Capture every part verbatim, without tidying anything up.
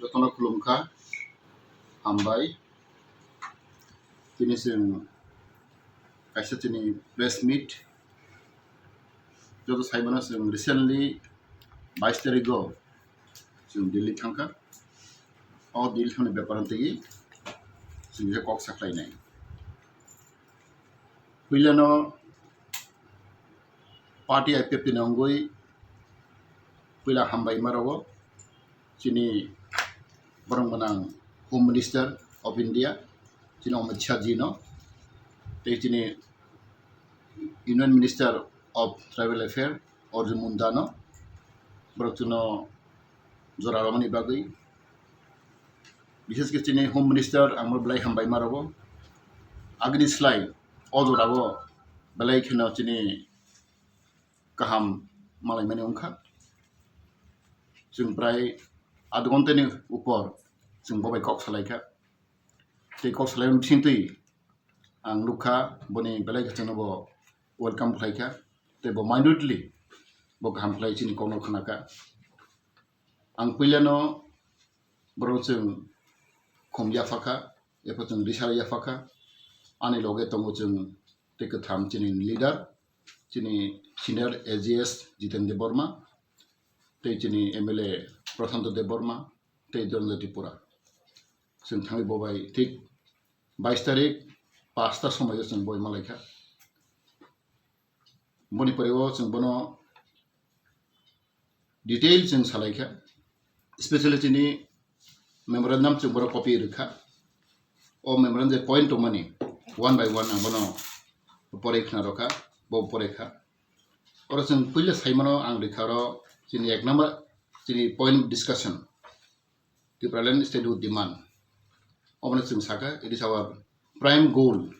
Jotono khulumkha, hambai. Tini chwng kaisa chini press meet. Joto saimano chwng recently bais tarigo chwng Delhi thangkha. O Delhi thangni bepar twi chwng je kok saklainai. Puilano party I P F T ni wngwi puila hambai ma rogo chini borok gwnang Home Minister of India, chini Amit Shah ji no, tei chini Union Minister of Tribal Affairs Arjun Munda no, borok chwngno jora romani bagwi, bishesh khe chini Home Minister ang bo belai hambai ma rogo. Agini slai o jora o belai kheno chini kaham malaimani wngkha. Chwng prai adh ghontani upor chwng bo bai kok salaikha. Tei kok salaimani bisingtwi ang nukha boni belai khe chwngno bo welcome khlaikha. Tei bo minutely bo kaham khlai chini kokno khnakha. Ang puilano borok chwng khum yaphakha, epha chwng risara yaphakha. Ani loge tongo chwng tei kwtham chini leader, chini senior A G S Jiten Debbarma, tei chini M L A Prashanto Debbarma, tei Dhananjay Tripura. Chwng thangwi bo bai thik bais tarik pasta somoio chwng boi malaikha. Boni pore o chwng bono detail chwng salaikha, specially chini memorandum chwng bono copy rwkha. O memorandum je point tongmani one by one ang bono pore khna rokha, bo pore kha. Oro chwng puila saimano ang rikha oro chini ek number chini point discussion. Tipraland statehood demand. Obono chwng sakha, it is our prime goal.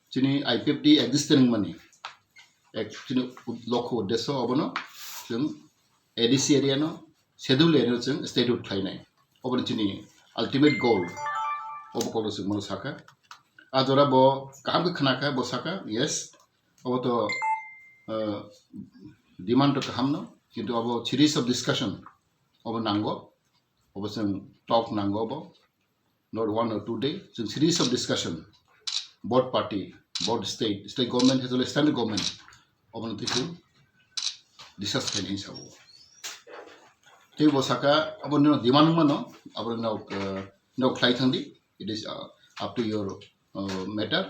Chini I P F T exist wngmani, ek chini lokho uddesho obono chwng A D C area no, schedule area no chwng statehood khlainai. Obono chini ultimate goal. Obo kokno chwng bono sakha. A jora bo kaham khe khnakha, bo sakha, yes. Obo to, uh, demand to kaham no, kintu obo series of discussion obo nango. Obo chwng talk nango obo, not one or two day, chwng series of discussion, both party, both state, state government as well as central government, obono twi chwng discuss khainai hinwi sabo. Tei bo saka, obo nino demand mano, abo nino, uh, nino khlai thangdi, it is, uh, up to your, uh, matter.